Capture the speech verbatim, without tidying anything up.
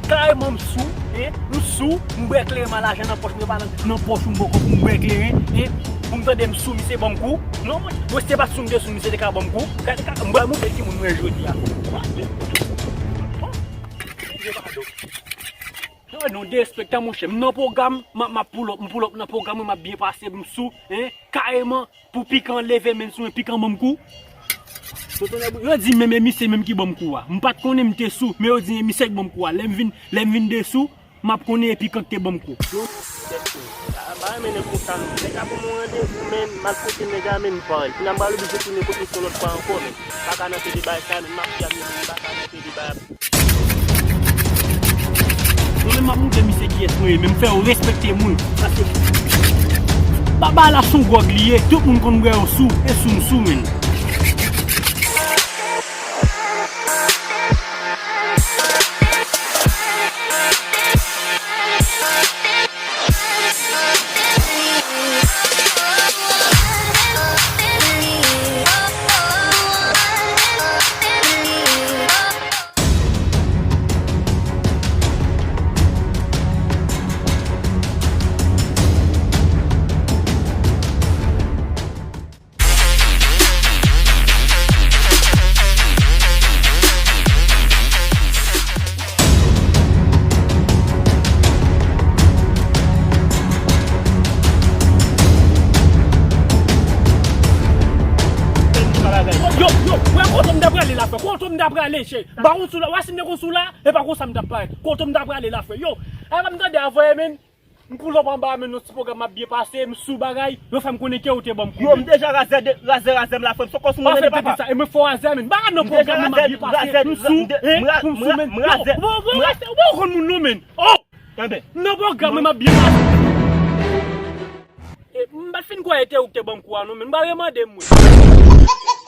Kareman m sou, en, m sou, m bwè kleren, m a lajan nan pòch, mwen pa nan, nan pòch ou m bòkò pou m bwè kleren, en, pou m tande m sou, misye ban m kou. Non, mwen, mwen se pa sou m te sou, misye te ka ban m kou. Gade, gade, m pral montre ki moun mwen jodi a. Non, non, derespektan, monchè. M nan pwogram, m ap, m ap pull up, m pull up nan pwogram, mwen m ap byen pase, m sou, en, kareman, pou pikan leve men sou mwen, pikan ban m kou. Yo di menm e misye menm ki ban m kou a. M pa t konnen m te sou, men yo di e misye k ban m kou a. Lè m vin, lè m vin de sou, m ap konnen e pikan k te ban m kou. Bagay mennen konsa non. Nèg la ban m yon randevou, men m al kote nèg la, men m pa wè l. Kounye a m pral oblije tounen kote se yon lòt pa ankò, men m pa ka nan pede bagay sa, men m ap di a, men m pa ka nan pede bagay. Mwen menm m ap montre misye kiyès mwen ye, men m fè yo respekte moun. Paske baba la se yon gwòg li ye, tout moun konn bwè yo sou, e sou m sou, menn. Yo, yo, wè kote m ta prale la, frè. Kote m ta prale, chè. Ba ou sou la, wè si m te kon sou la, e pa konsa m t ap parèt. Kote m ta prale la, frè. Yo, a m tande avè, men. M pull up anba, men, yon ti pwogram m ap byen pase, m sou bagay, yo fè m konnen ke ou te ban m kou. Yo, m deja razè, de, razè, razè m la, frè m, se kòs mwen tande, papa. Sa, e mwen fò razè, men. Bagay nan pwogram nan m ap byen pase, m sou, en, pou m sou, men. Yo, bon, bon, bon, ou konn moun non, men. Oh! Nan pwogram nan m ap byen pase. E, m pa t fin kwè e te ou ki te ban m kou a, non, men. M pa remande m, mwen.